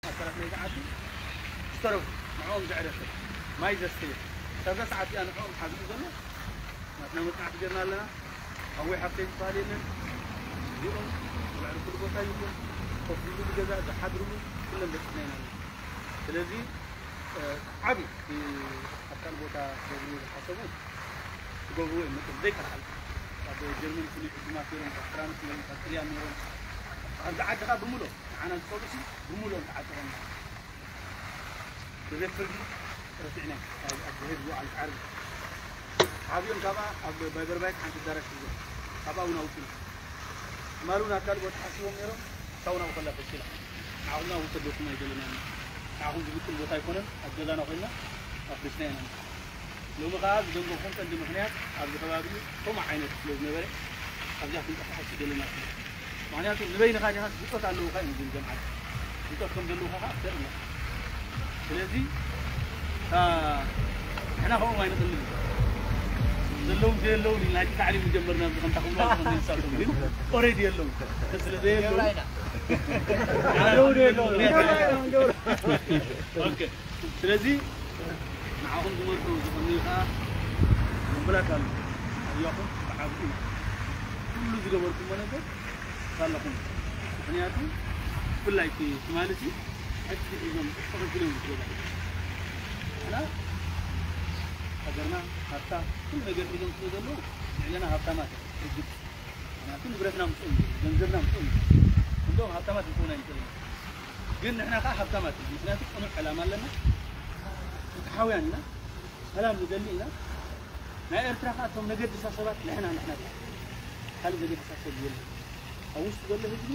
ኣካላት ናይቲ ዓዲ ዝተረፉ፣ ንዕኦም ዘዕረፈ፣ ማይ ዘስተየ፣ ካብዛ ሰዓት እዚኣ ንዕኦም ሓግዙ ዘሎ ናትና መጽናዕቲ ጌርና ኣለና። ኣወይ ሓፍተይ ዝበሃል የለን። እዚኦም ኣብ ልዕሊ ኩሉ ቦታ ይኹን ኮፍ ዝብሉ ገዛ ዝሓድርሉ ኩሎም በጺሕና ኢና ኣለና። ስለዚ ዓቢ ኣብ ካልእ ቦታ ክገብርዎ ዝሓሰቡ ክገብርዎ እዮም መፅኦም ዘይከልኣሉ። ካብ ጀርመን ፍሉይ ዕዱማት ነይሮም፣ ካብ ፍራንስ ነይሮም፣ ካብ ጥልያን ነይሮም። ኣብዚ ዓዲ ከዓ ብምልኦም ንዓና ዝፈርሱ ብምልኦም ተዓፂቖም። ብዘይ ፍርዲ ረሲዕና ኣብ ኣብ ዝሄድ ዝወዓል ዓርቢ ዓብዮም ካብኣ ኣብ ባይበርባይት ሓንቲ ኣዳራሽ ሒዞም ካብኣ እውን ኣውፅና። ትማሊ እውን ኣብ ካልእ ቦታ ሓሲቦም ነይሮም። ሳውና ብኸላ ፈሲላ ንዓኹም ናብ ውሰደኩም ኣይደለናን ኢና። ንዓኹም ዝግጥም ቦታ ኣይኮነን። ኣብ ገዛና ኮይና ኣፍሪስና ኢና። ሎሚ ከዓ ዝደንገኹም ቀንዲ ምኽንያት ኣብዚ ከባቢ ከምኡ ዓይነት ስለ ዝነበረ ኣብዚኣ ክንቀሳቐስ ይደለና ስለ ምኽንያቱ ንበይንኻ ዲኻስ ብጾት ኣለውኻ እዮም ዝብል ጀምዓት ብጾት ከም ዘለውኻ ከዓ ኣፍተር እያ። ስለዚ ንሕና ከምኡ ኣይንቕልል ዘለውን ዘየለውን ኢልና ሕጂ ታዕሊም ጀመርና። ከምታ ክብሎ ንሳቶም ግን ኦሬዲ የለውን ስለ ዘየለውን ኣለውን የለውን ስለዚ ንዓኹም ዝመርሑ ዝቐንዩ ከዓ ምብላት ኣሎ። ኣያኹም ብዓብኡ ኩሉ ዝገበርኩሞ ነገር ሳለኹም ምክንያቱ ብፍላይ እቲ ትማሊ እቲ ሕጂ ሒዞም ተቐቢሎም ዝገዛ እና ሃገርና ሃብታ ኩሉ ነገር ሒዞም ስለ ዘለዉ ንዕለና ሃብታማት ርግፅ ምክንያቱ ንብረትና ምፅኦም ገንዘብና ምፅኦም እንደም ሃብታማት ምፅኡና ይንክእል ግን ንሕና ከዓ ሃብታማት ኢና ምክንያቱ ቅኑዕ ዕላማ ኣለና ፍትሓውያን ኢና ሰላም ንደሊ ኢና ናይ ኤርትራ ከዓ እቶም ነገድሳ ሰባት ንሕና ንሕና ካልእ ዘገድሳ ሰብ የለን ኣብ ውሽጢ ዘሎ ህዝቢ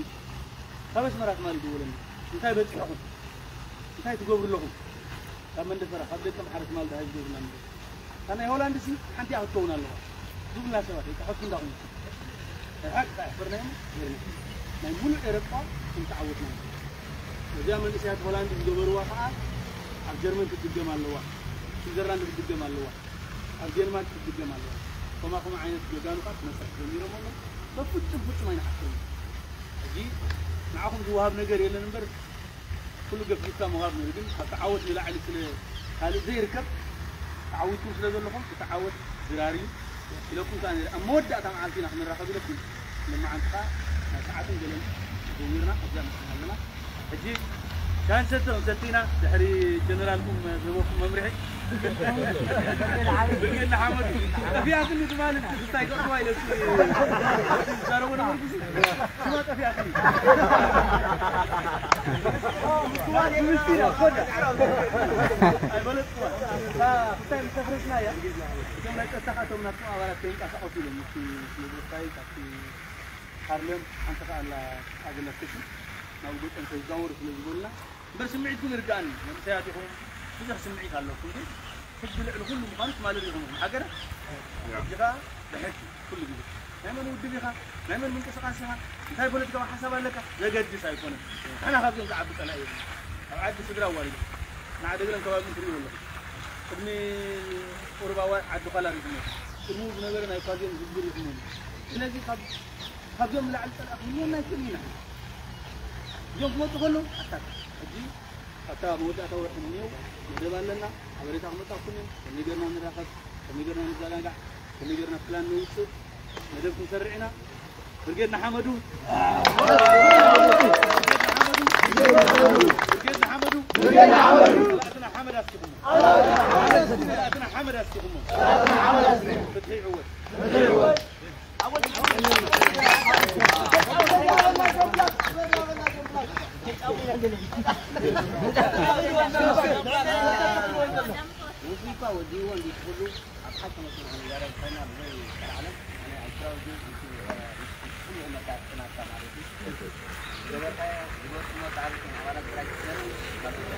ካብ ኣስመራ ትማሊ ይደወለኒ እንታይ በፂሕኹም እንታይ ትገብሩ ኣለኹም ካብ መንደፈራ ካብ ደቂ ኣምሓረ ትማሊ ዳሃ ዝገብሩና ንገር እታ ናይ ሆላንድ ሲ ሓንቲ እያ ክትከውን ኣለዋ ዝብሉና ሰባት ኣይጠፈቱ እንዳኹም ሕሓቅ ከሕፍርናዮም ገርና ናይ ሙሉእ ኤረጳ ክንተዓወትና እዚኣ መንእሰያት ሆላንድ ዝገበርዋ ከዓ ኣብ ጀርመን ክትድገም ኣለዋ ስዊዘርላንድ ክትድገም ኣለዋ ኣብ ዴንማርክ ክትድገም ኣለዋ ከማኹም ዓይነት ጀጋኑ ከዓ ክመፅእ ጀሚሮም ኣሎ በፍፁም ፍፁም ኣይንሓፍርን ሕጂ ንዓኹም ዝወሃብ ነገር የለን እምበር ኩሉ ገፊፍካ ምሃብ ነይሩ ግን ካብቲ ዓወት ንላዕሊ ስለ ካልእ ዘይርከብ ተዓዊትኩም ስለ ዘለኹም እቲ ዓወት ድራር እዩ ኢለኩም ከዓ ነይረ ኣብ መወዳእታ መዓልቲ ኢና ክንራኸብ ኢለኩም ለመዓንቲ ከዓ ናይ ሰዓትን ገለን ጀሚርና ኣብዛ መፅና ኣለና ሕጂ ሻንሰቶ ሰቲና ድሕሪ ጀነራልኩም ዝህበኩም መምርሒ ብርጌድ ንሓመዱ ጠፊኣትኒ ትማሊ እንታይ ገጥዋ ኢለ ዝዛረቦ ነበርኩ ሽማ ጠፊኣትኒ ኣይበለጥኩዋ እንታይ ምተፍረስና እያ እቶም ናይ ፀጥታ ካቶም ናብቶም ኣባላት ከይንቀሳቀሱ ኢሎም ምስቲ ስለ ዘስታይ ካብቲ ሃርለም ሓንቲ ከኣላ ኣገለክቱ ናብ ጎጠን ተዛወሩ ስለ ዝበሉና እምበር ስምዒትኩም ይርዳእኒ መንእሰያት ኢኹም ብዙሕ ስምዒት ኣለኩም ግን ሕጂ ልዕሊ ኩሉ ምዃኑ ትማልእ ኢኹም ኢኹም ሓገረ ሕጂ ከዓ ብሕጂ ኩሉ ግዜ ናይ መን ውድብ ኢኻ ናይ መን ምንቅስቃስ ኢኻ እንታይ ፖለቲካዊ ሓሳብ ኣለካ ዘገድስ ኣይኮነን ንሕና ካብዚኦም ዝዓቢ ፀላኢ የለን ኣብ ዓዲ ስድራ ኣዋሪዶም ንዓደግለን ከባቢ ትሪኡ ኣለኹም ቅድሚ ቁሩብ ኣዋር ዓዲ ኳላ ሪኢኹሞ ቅድሚኡ ዝነበረ ናይ ኳዚኦም ህዝቢ ሪኢኹሞ ስለዚ ካብ ካብዚኦም ንላዕሊ ፀላኢ ክንህልወና ኣይክእልን ኢና እዚኦም ክመፁ ከለዉ ኣታ ሕጂ ኣብታ መወዳእታ ወርሒ ንኒው መደብ ኣለና ሓበሬታ ክመፃኩም እዮም ከመይ ገርና ንራኸብ ከመይ ገርና ንዘጋጋዕ ከመይ ገርና ፕላን ነውፅእ መደብ ክንሰርዕ ኢና ብርጌድ ንሓመዱ ብርጌድ ንሓመዱ ጸላእትና ሓመድ ኣስቲኹሞ ጸላእትና ሓመድ ኣስቲኹሞ ፍትሒ ይዕወት ወዲእዎ እንዲትብሉ ኣብ ሓቂ መስመር ክንዛረብ ኮይና ብዘይ ቀልዓለም ኣነ ኣልትራዊ ግን እቲ ኩሉ መሳርሕቲ ናትካ ማለት እዩ ዝገበርካዮ ዝገበርኩሞ ፃዕሪ ኣባላት ጥራይ ክትዘርብ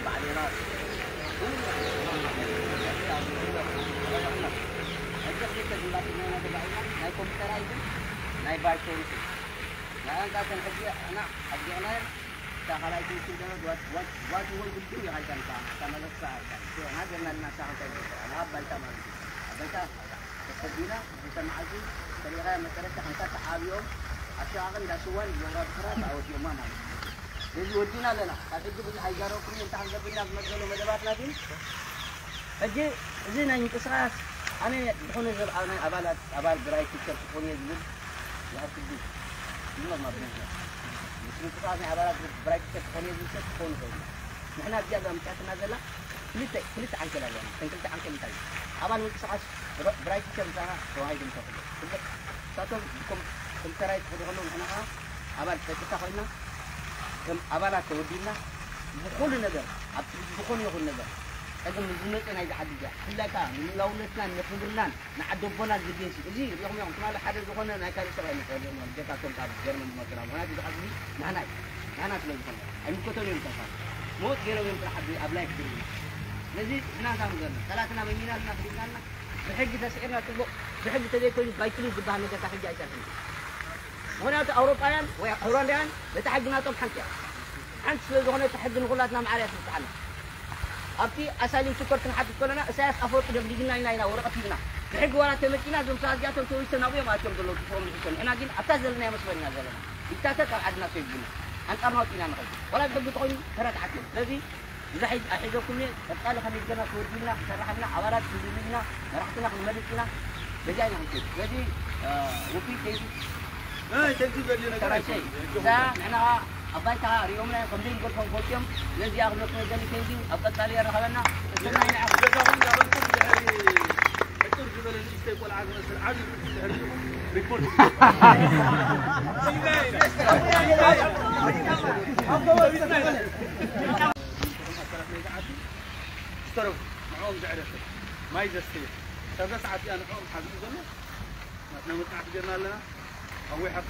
ባዕልና ናይ ኮምፒተር ዝላክናዮ ነገር ራእይና ናይ ኮምፒተር ኣይግን ናይ ቫይኮሪስ እዩ ንኣንጻተን ሕጂ ኣና ኣግዲዕናየን እታ ካልኣይቲ ውስን ደረግ ዋት ዋት ዋት ይወን ትብሉ ይሃልካን ካ ተመለስካ ሃልካን ና ገና ና ካ ሃልካን ና ባልታ ማለት ባልታ ተሰዲና ዝተመዓዙ ተሪኻ መሰረት ሓንሳት ተዓብዮም ኣብ ሸቓቕን ዳሽዋን ዞራ ብስራ ተኣወዲዮማ ማለት እዩ እዚ ወዲና ኣለና። ካብ ሕጂ ብዙሕ ኣይዛረብኩን እየ። እንታይ ከም ዘብልና ዝመሰሉ መደባትና ግን፣ ሕጂ እዚ ናይ ምንቅስቃስ ኣነ ዝኾነ ሰብ፣ ኣነ ኣባላት፣ ኣባል ብራይት ፒክቸር ክኾን እየ ዝብል ይኣክል ድዩ? ይኖር ማለት ነው። ምስ ምንቅስቃስ ናይ ኣባላት ብራይት ፒክቸር ክኾን እየ ዝብል ሰብ ክኾን ይኽእል እዩ። ንሕና እዚኣ እዛ መፅያትና ዘላ ክልተ፣ ክልተ ዓንኬል ኣለና። እተን ክልተ ዓንኬል እንታይ እዩ? ኣባል ምንቅስቃስ ብራይት ፒክቸር ምሳና ተዋሂዱ ምሳኹም። ንሳቶም ብኮም-፣ ኮምፒውተራይዝ ክኾኑ ከለዉ ንሕና ከዓ ኣባል ጸጥታ ኮይና፣ ከም ኣባላት ተወዲብና፣ ብኹሉ ነገር፣ ኣብ ዝኾነ ይኹን ነገር፣ ጸገም ንዝመጽእ ናይዚ ዓዲ እዚኣ፣ ብፍላይ ከዓ ንልኡላውነትናን ንኽብርናን ንዓዲ ኣቦናን ዘገንሲ፣ እዚ ሪኢኹም ኢኹም፣ ትማሊ ሓደ ዝኾነ ናይ ካልእ ሰብ ኣይመጸ፣ ሪኢኹም ኢኹም፣ ጌታቶም ካብ ጀርመን ዝመጹና፣ ምኽንያቱ እዚ ዓዲ እዚ ናህና እዩ፣ ናህና ስለ ዝኾነ፣ ኣይምልከቶን እዮም፣ ተፋ-፣ ሞት ገይሮም እዮም ጥራሕ ኣብ፣ ኣብ ላይፍ ዝርእዩ። ስለዚ ንሕና እንታይ ንገርና፣ ጠላትና መሚናልና፣ ክሪድናልና፣ ብሕጊ ተስዒርና ጽቡቕ፣ ብሕጊ ተዘይኮይኑ ባይትሊ ዝበሃል ነገር ካብ ሕጂ ኣይሰርሕን። ምኽንያቱ ኣውሮጳውያን ወይ ሆላንዳውያን ነታ ሕጊ ናቶም ሓንቲ እያ። ሓንቲ ስለ ዝኾነ እታ ሕጊ ንኹላትና ማዕረ እያ ትብቅዓና። ኣብቲ ኣሳይለም ሽኮር ክንሓትት ከለና እሳያስ ኣፈወርቂ ደብዲብና ኢና ኢና ወረቐት ሂብና። ብሕጊ ዋላ ተመጺና እዞም ሰባት እዚኣቶም ተወይሶም ናብኡ እዮም ኣትዮም ዘለዉ፣ ጽቡቖም ርሒሶም። ንሕና ግን ኣብታ ዘለናዮ መስመር ኢና ዘለና። ዲክታተር ካብ ዓድና ሰይድና። ኣንጻርና ወጺና ንኸይድ። ዋላ ብሕጊ ተኾይኑ ተረታዓት እዮም። ስለዚ ብዙሕ ኣይ-፣ ኣይሕዘኩም እየ። ቀጻሊ ከመይ ጌርና ተወዲብና ክሰርሓልና ኣባላት ክንድልድልና መራሕትና ክንመርጽ ኢና። በዚኣ ኢና ክንከይድ። ስለዚ፣ እ፣ ውፉይ ከይዱ ኣይ፣ ተንኪ ዘድልዮ ነገር ተራይሰይ፣ ኣይኮነን። እዛ ንሕና ኣብ ባይታ ሪኦምና እዮም፣ ከም ዘይንገድፎም ፈልጥዮም። ስለዚ እዚኣ ክብለኩም እየ፣ ከይዱ ኣብ ቀጻሊ የራኸበና። ተሰናይ ንዓኹም። ገዛኹም እንዳበልኩም ድሕሪ ሕጽር ዝበለ ንእሽተይ ቆልዓ ዝመስል ዓብዪ ቁልፊ ድሕሪ ሪፖርት ዝተረፉ ንዕኦም ዘዕረፈ ማይ ዘስተየ ካብዛ ሰዓት እዚኣ ንዕኦም ሓዝኡ ዘሎ ናትና መጽናዕቲ ጌርና ኣለና። ኣወይ ሓፍተይ